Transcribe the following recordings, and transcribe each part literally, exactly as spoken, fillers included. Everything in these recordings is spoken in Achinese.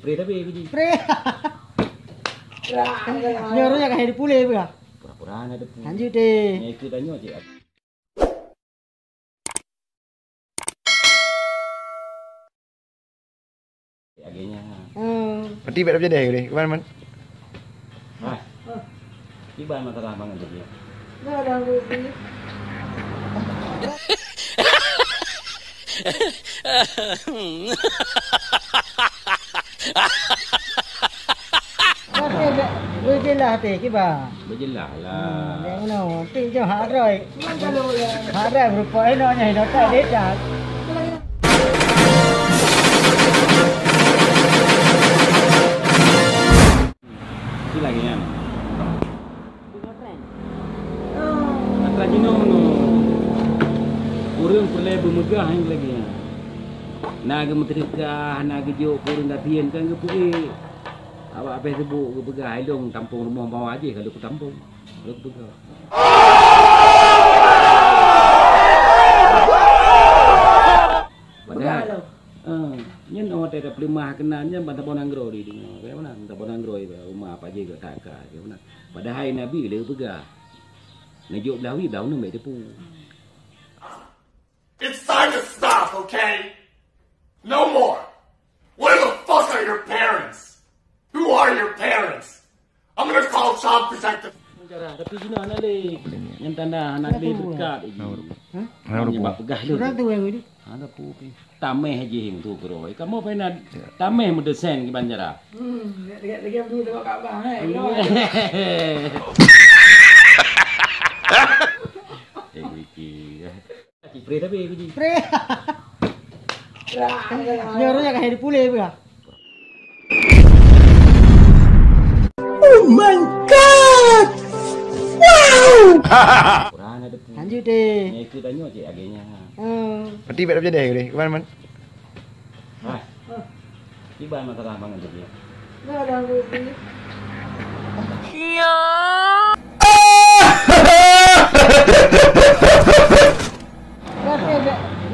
Pre tapi, Biji. Pre. Nyoe ureueng nyang ka hai dipulé beuh. Pura-pura na depu. Lanjut deh. Nyoe ikut dah nyoe, cik. Lagèe nyan. Hmm. Berarti bèk jadi deh, keuban man? Hai. Kiban masalah bangat tadi. Dah, dah, dah, dah. Tapi be-, beujeulaih teh kiban. Beujeulaih lah. Hmm, yang mana? Ti jom hak roi. Hak roi berupa inoe nyan, inoe tak dekat. Ti lagèe nyan. Atra jinoe nyoe. Ureueng peureulèe beumeugah nyang lagèe nyan. Na geumeuteudeukah, na geujok keu ureueng gasien kan geupeuék. Awak Facebook geupeugah, "Hai lôn tampông rumoh mawah jih ka lôn kutampông." Lôn kupeugah. Padahai, eh, nyan watèe tapeuleumah keunan nyan ban saboh nanggroe di deungoe. Kaya meunan, saboh nanggroe iba, uma apa jih geutak ka, kaya meunan. Padahai Nabi lé geupeugah, "Neujok blah wie, blah uneuen bèk teupeu." It's time to stop, okay? No more. Where the fuck are your parents? Who are your parents? I'm gonna call Child Protective. Cara, tapi sini hana lé. Nyang tanda hana lé berkat lagi. Hah? Hana peugah lé. Sudah tu yang ini. Ada pu pi. Tameh jih tu keuroi. Kamu pernah tameh meudesen kiban cara? Hmm, lagi, lagi, lagi dulu tengok kat abang, eh. Eh, Ricky. Pre tapi, Biji. Pre. Nyoe ureueng nyang ka hai dipulé beuh. Oh my God! Wow! Kurang ada pun. Lanjut deh. Nyoe ikut dah nyoe cik lagèe nyan. Hmm. Berarti bèk jadi deh, keuban man? Hai. Kiban masalah bangat tadi. Dah, dah, dah, dah. Ya.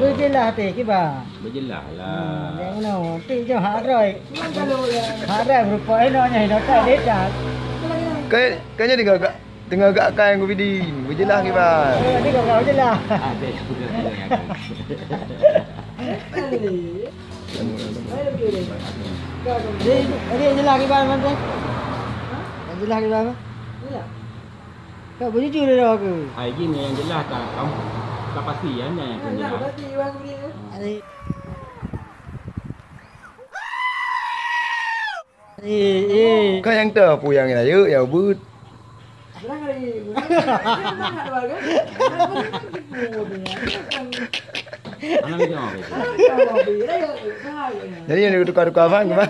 Beujeulaih teh kiban. Beujeulaih lah. Hmm, yang mana? Ti jom hak roi. Hak roi berupa inoe nyan, inoe tak dekat. Kaya, kayaknya tinggal kat Teungoh geuakai ngon Bidin, beujeulaih kiban. Eh, nanti kau, kau jeulaih. Jadi, jadi jeulaih kiban, Man, teh? Yang jeulaih kiban, Man? Kau bujur dah ke? Hai, jin yang jeulaih ka, ka, ka pasti, ya, yang jeulaih. Ada. Eh, eh. Kan nyang teuh puyang nyang rayeuk, nyang ubeut. Jadi nyang tukar-tukar abang, Bang.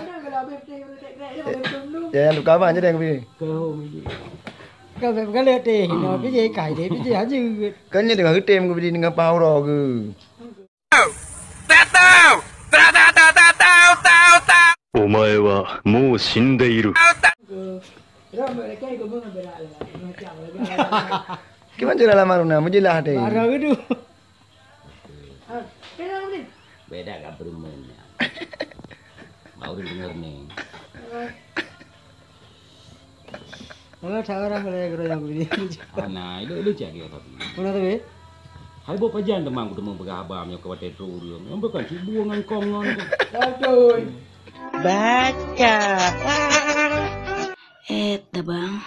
Ya, nyang tukar abang jadi nyang bini. Kau bèk galak teh, no, pi je kai deh, pi je hajat. Kan nyang teuh geutem keu bini deungon paha uroe geuh. お前はもう死んでいる。 Kiban cara lama runa, meujeulaih deh. Baru gitu. Beda ka perumahan. Baru denger nih. Kalau tak orang boleh geroyang begini. Ana, ilu-ilu cak dia tapi. Mana tu, Be? Hai, bo pajan teuma kuteumeung peugah haba nyoe keu watèe trok ureueng. Nyoe bukan cit bueng ngon kong ngon. Aduh. Baca. Eh, tabang.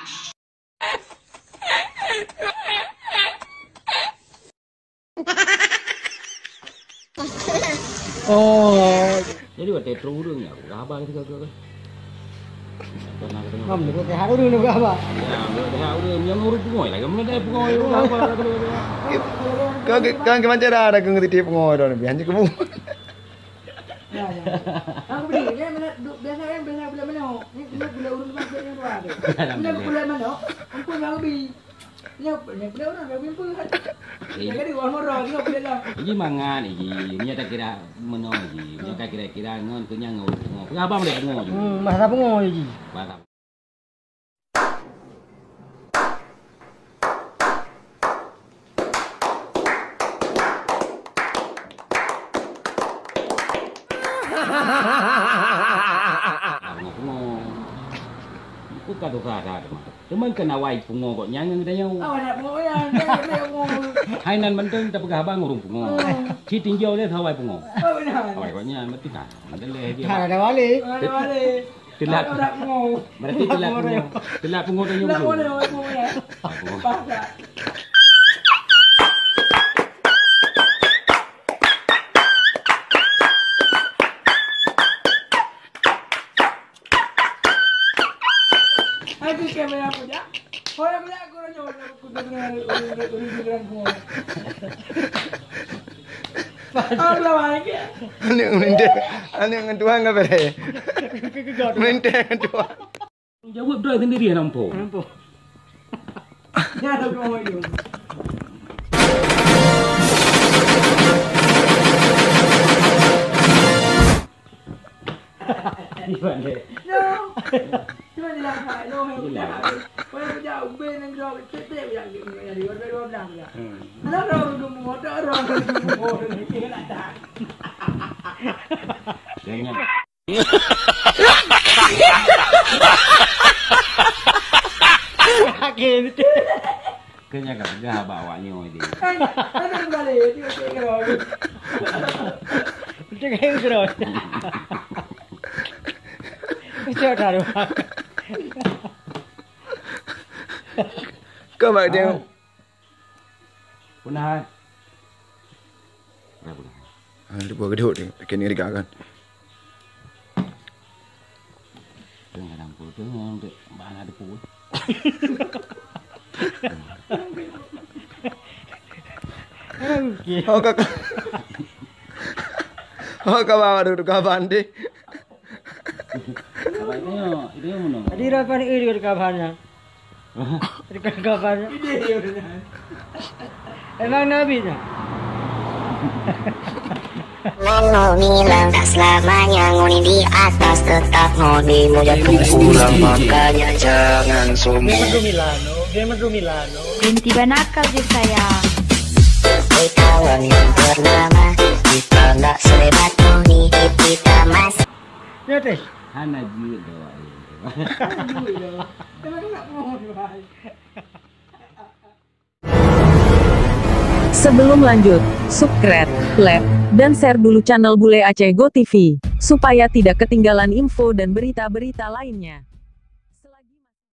Oh. Jadi watèe trok ureueng nyan, peugah haba lagèe tu. Ngam ni, watèe trok ureueng nyan peugah haba. Ya, watèe trok ureueng nyan ureueng pungoi lagèe mana dah pungoi peugah haba lagèe tu. Kan, kan, kan macam dah ada keu ngerti pungoi dah ni, biar je kebun. Ya, ya. Aku beli, dia mana, du-, biasa kan, biasa gulai manok. Ni gulai, gulai ureueng tu maksud yang dua tu. Gulai, gulai manok, ampun bang Abi. Nyoe, nyoe pula ureueng dah kumpul kan. Eh. Jadi, wah, murah juga pula dah. Jadi, mangat, jadi. Nyoe tak kira meunoe, jadi. Nyoe tak kira-kira ngon kenyang ngon. Peugah abang deh, ngon. Hmm, masa pungo, jadi. Masa. Pungo-pungo. Bukan susah dah, teman. Cuman kena wai pungo kok nyan ngon geutanyoe. Awak nak pungo ya, nak pungo. Hai nan mantong tapeugah abang ureueng pungo. Oh. Ci tinjau lé sawai pungo. Oh, benar. Awai kok nyan meuti kan. Mantong lé dia. Ada wali. Ada wali. Telat. Ada pungo. Berarti telat pungo. Telat pungo tanyoe. Telat pungo, pungo ya. Pungo. Pas tak? Hai, tu kamera aku, jak. Orang aku, jak, aku, orang, aku, orang, orang, orang, orang, orang, orang. Ah, belah mana ke? Aneuk meulintèe, aneuk ngon Tuhan ka beureh. Meulintèe ngon Tuhan. Jaweueb droe sendiri hana muphom. Hana muphom. Jangan kau itu. Di mana? No. Cuma di dalam hal, no, no. Di dalam. Kalau kerja ubin dan kerja kecil, dia yang, yang, yang, yang, yang, yang, yang. Hmm. Kalau orang gemuk, orang gemuk, dia nak tak. Jangan. Keu nyan ka peugah bak awak nyoe tadi. Kan, kan balik, dia cakap kira. Dia cakap kira. Cakap kira. Kau bak dia. Punah. Punah, punah. Ah, dia buat gedut ni. Kini dia kan. Tengah dalam pul tu, untuk bahan ada pul. Okey. Oh, kakak. Oh, kau bawa duduk kawan deh. Tadi rapan iri dekat bahannya. Dekat kapan? Emang Nabi nya? Walau hilang tak selamanya, ngoni di atas tetap ngoni mulia. Pulang makanya jangan sombong. Dia merdu Milano, dia merdu Milano. Berhenti banakal je sayang. Hei kawan yang ternama, kita ndak selebat ngoni, kita masih. Ya teh. Hana jeuet dah awak ni. Hana jeuet dah. Memang nak mohon, wahai. Sebelum lanjut, subscribe, like, dan share dulu channel Bule Aceh Go T V, supaya tidak ketinggalan info dan berita-berita lainnya.